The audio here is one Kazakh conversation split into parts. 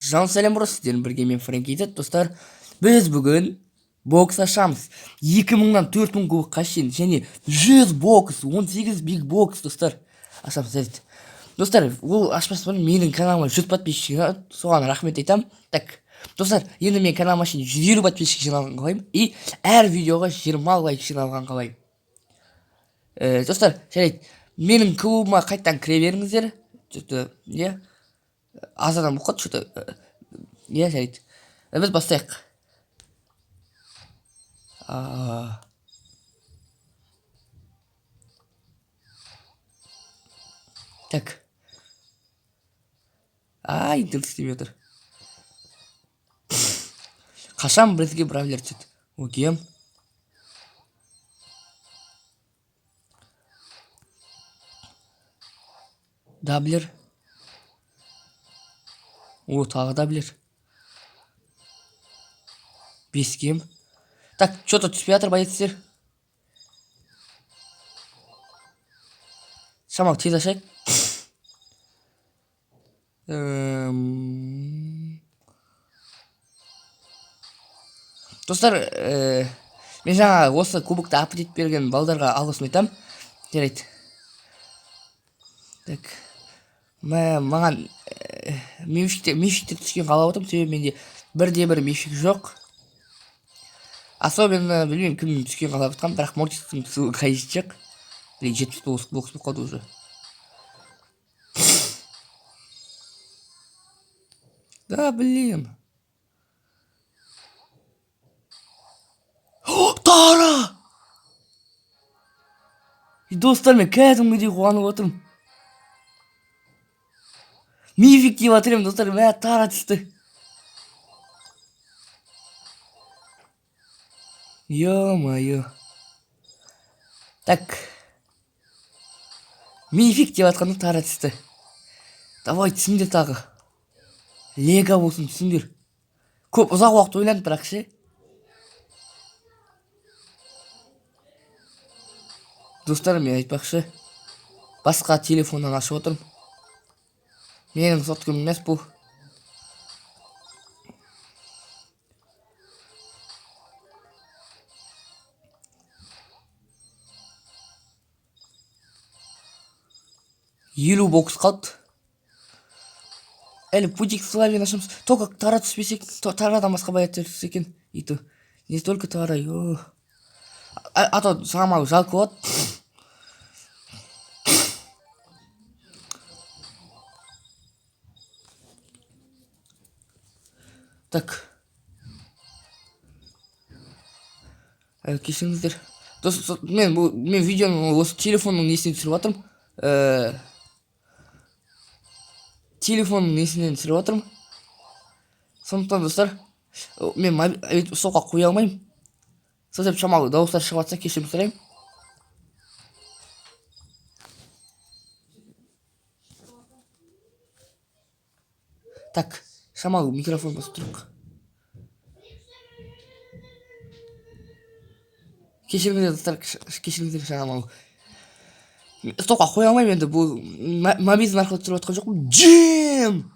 Жан сәлем, бро, сіздермен бірге мен, Фрэнки Z. Достар, біз бүгін бокс ашамыз. 2000-нан 4000 кубокқа шейін және 100 бокс, 18 биг бокс, достар, ашамыз. Жарайды. Достар, ол ашпас бұрын менің каналыма 100 подписчик жиналды, соған рахмет айтамын. Так, достар, енді мен каналыма шейін 150 подписчик жиналған қалаймын и әр видеоға 20 лайк жиналған қалаймын. Достар, жарайды, менің клубыма қайтадан кіре беріңіздер. Что-то, иә, аз адам болып қалды, что-то. Иә, жарайды. Біз бастайық. А, так. А, интернет істемей отыр. Қашан бізге бравлер түседі? Окей. Даблер. О, тағы даблер. Бес гем. Так, что-то түспей жатыр, боецтер. Шамалы тез ашайық. Достар, мен жаңа осы кубокты апдейт берген балдарға алғысымды айтамын. Жарайды. Так. Маған мификтер түскен қалап отырмын, себебі менде бірде бір мифик жоқ. Особенно білмеймін кім түскен қалап жатқанын, бірақ Мортистің түсуі қажеті жоқ. Блин, 79 бокс болып қалды уже. Да, блин. О, Тара! Достар, мен кәдімгідей қуанып отырмын. Мифик деп жатыр едім, достар, мә, Тара түсті. Ё-моё. Так. Мифик деп жатқанда Тара түсті. Давай, түсіңдер тағы. Лего болсын, түсіңдер. Көп ұзақ уақыт ойландым, бірақ ше. Достар, мен айтпақшы, басқа телефоннан ашып отырмын. Менің соткам емес бұл. 50 бокс қалды. Әлі путик славин ашамыз. Только Тара түспесек, Тарадан басқа боец түссе екен. И то не только Тара, ё. А то шамалы жалко болады. Так. Кешіріңіздер. Мен бұл мен видеоны осы телефонның несінен түсіріп жатырмын. Телефонның несінен түсіріп жатырмын. Сондықтан, достар, мен столға қоя алмаймын. Сол себепті шамалы дауыстар шығып жатса, кешірім сұраймын. Так, шамалы микрофон басып тұрық. Кешіріңіздер, достар, кешіріңіздер, шамалы. Столға қоя алмаймын енді, бұл мобильный арқылы түсіріп жатқан жоқпын. Джим!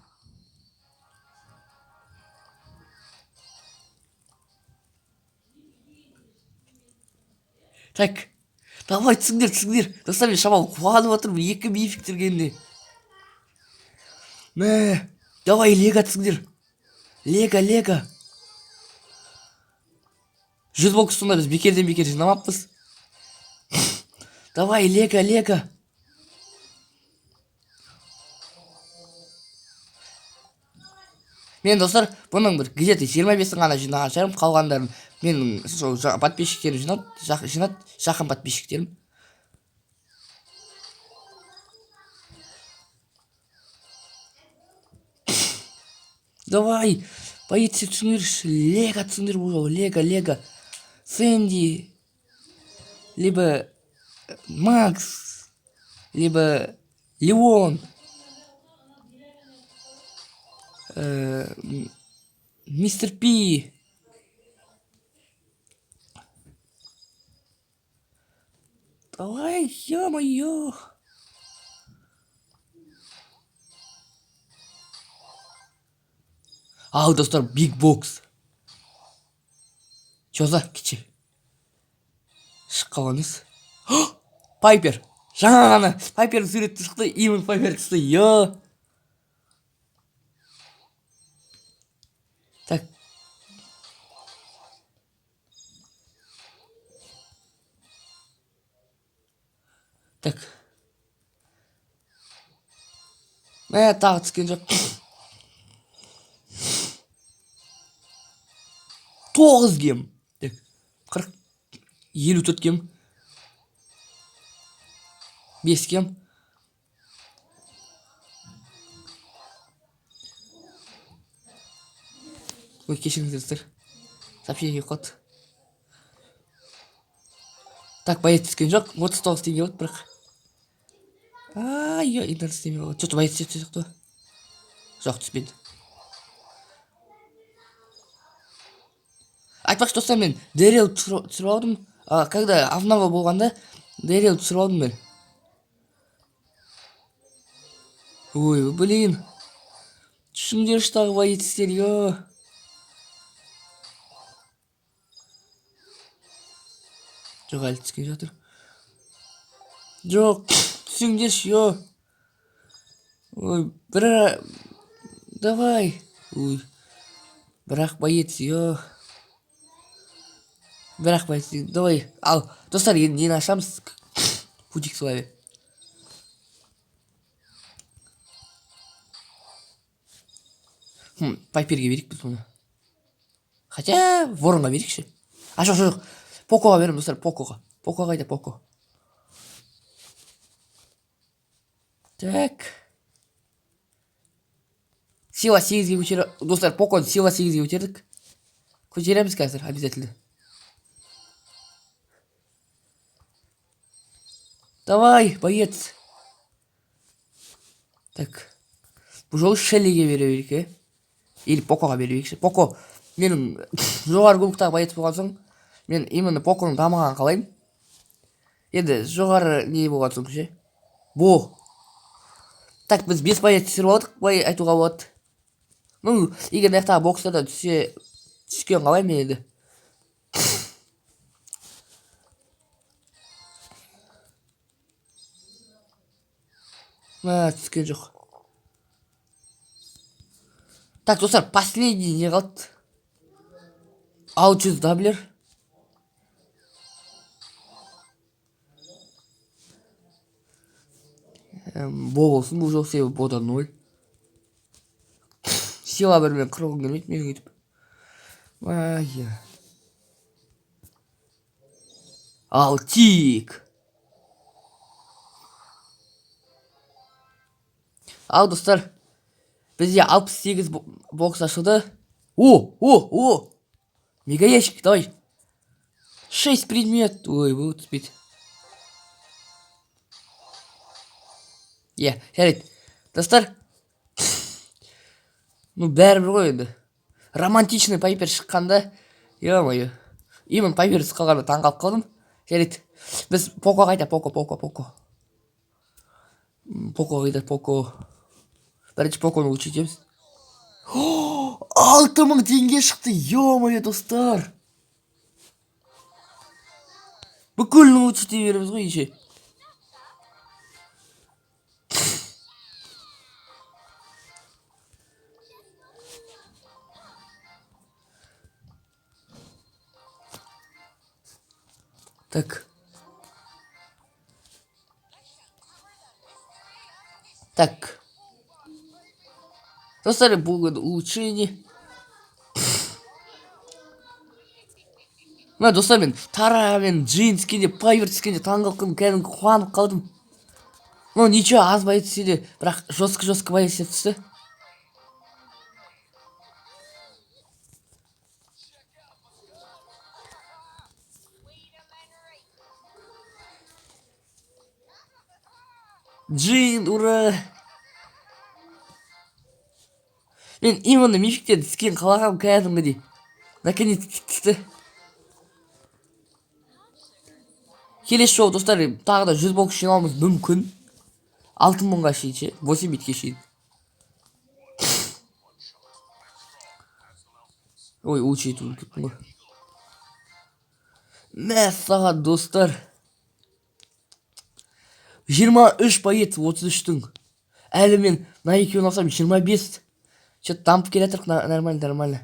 Так, давай, түсіңдер, түсіңдер. Достар, мен шамалы қуанып отырмын, екі мифик түсіргенде. Мә, давай, лего түсіңдер. Лего, лего. 100 бокс сонда біз бекерден бекер жинамаппыз. Давай, лего, лего. Мен, достар, бұның бір где-то 25-ін ғана жинаған шығармын, қалғандарын менің сол подписчиктерім жинады, жинады, жақын подписчиктерім. Давай, боец түсіңдерші, лего түсіңдер бұл жолы, лего, лего. Сэнди, либо Макс, либо Леон. Мистер Пи. Давай, ё-моё. Ал, достар, биг бокс. Че за кичи? Шығып қалған емес. Пайпер. Жаңа ғана Пайпердің суреті шықты, именно Пайпер түсті. Йо. Так. Так. Мә, тағы түскен жоқ. 9 гем. Так. 40 54 гем. 5 гем. Ой, кешіріңіздер, достар. Сообщение келіп қалды. Так, боец түскен жоқ. 39 теңге болды бірақ. Ай, интернет істемей қалды. Что-то боец түсіп сияқты. Жоқ, түспеді. Айтпақшы, достар, мен Дэрил түсіріп алдым. Когда обнова болғанда Дэрил түсіріп алдым мен. Ой, блин. Түсіңдерші тағы боецтер, ё. Жоқ, әлі түскен жатыр. Жоқ, түсіңдерші, ё. Ой, бір... Давай. Ой. Бірақ боец, ё. Бірақ боец, давай. Ал, достар, енді нені ашамыз? Путик славе. Пайперге берейік біз бұны. Хотя, Воронға берейікші. А, жоқ, жоқ, Покоға беремін, достар, Покоға. Поко қайда, Поко? Так. Сила 8-ге көтер... Достар, Поконы сила 8-ге көтердік. Көтереміз қазір, обязательно. Давай, боец. Так. Бұл жолы Шеллиге бере берейік, е? Или Покоға бере берейікші. Поко менің жоғары кубоктағы боец болған соң, мен именно Поконың дамығанын қалаймын. Енді жоғары не болған соң ше. Бо. Так, біз 5 боец түсіріп алдық, былай айтуға болады. Ну, егер мына жақтағы бокстарда түсе түскен қалаймын мен енді. Мә, түскен жоқ. Так, достар, последний не қалды? 600 даблер. Бо болсын, бұл жол себебі бода 0. Сила бірмен қырғым келмейді менің өйтіп. Ай. Ал тик. Ал, достар, бізде 68 бокс ашылды. О, о, о! Мега ящик, давай. 6 предмет. Ой, бұл түспейді. Иә, жарайды. Достар, ну бәрібір ғой енді. Романтичный Пайпер шыққанда, ё-моё. Именно Пайпер түсіп қалғанда таң қалып қалдым. Жарайды. Біз Поко қайда? Поко, Поко, Поко. Поко қайда? Поко. Бірінші Поконы улучшить етеміз. 6000 теңге шықты, ё-моё, достар. Бүкілін улучшить ете береміз ғой еше. Так. Так. Достар, бұл енді улучшение. Мына, достар, мен Тара мен Джин түскенде, Пайпер түскенде таң қалып қалдым, кәдімгі қуанып қалдым. Ну, ничего, аз боец түссе де, бірақ жестко жестко боец түсті. Джин, ура! Мен именно мификтен түскен қалағам кәдімгідей. Наконец түсті. Келесі жолы, достар, тағы да 100 бокс жинауымыз мүмкін. 6000-ға шейін ше, 8 битке шейін. Ой, улучшить етіп кеттім ғой. Мәссаған, достар, 23 боец 33-тің. Әлі мен мына екеуін алсам, 25. Че-то дамып келе жатырық, нормально, нормально.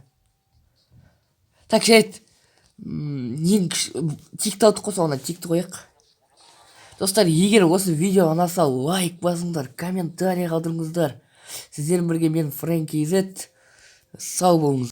Так, жарайды. Ең тикті алдық қой, соңынан тикті қояйық. Достар, егер осы видео ұнаса, лайк басыңдар, комментарий қалдырыңыздар. Сіздермен бірге мен, Фрэнк KZ. Сау болыңыз.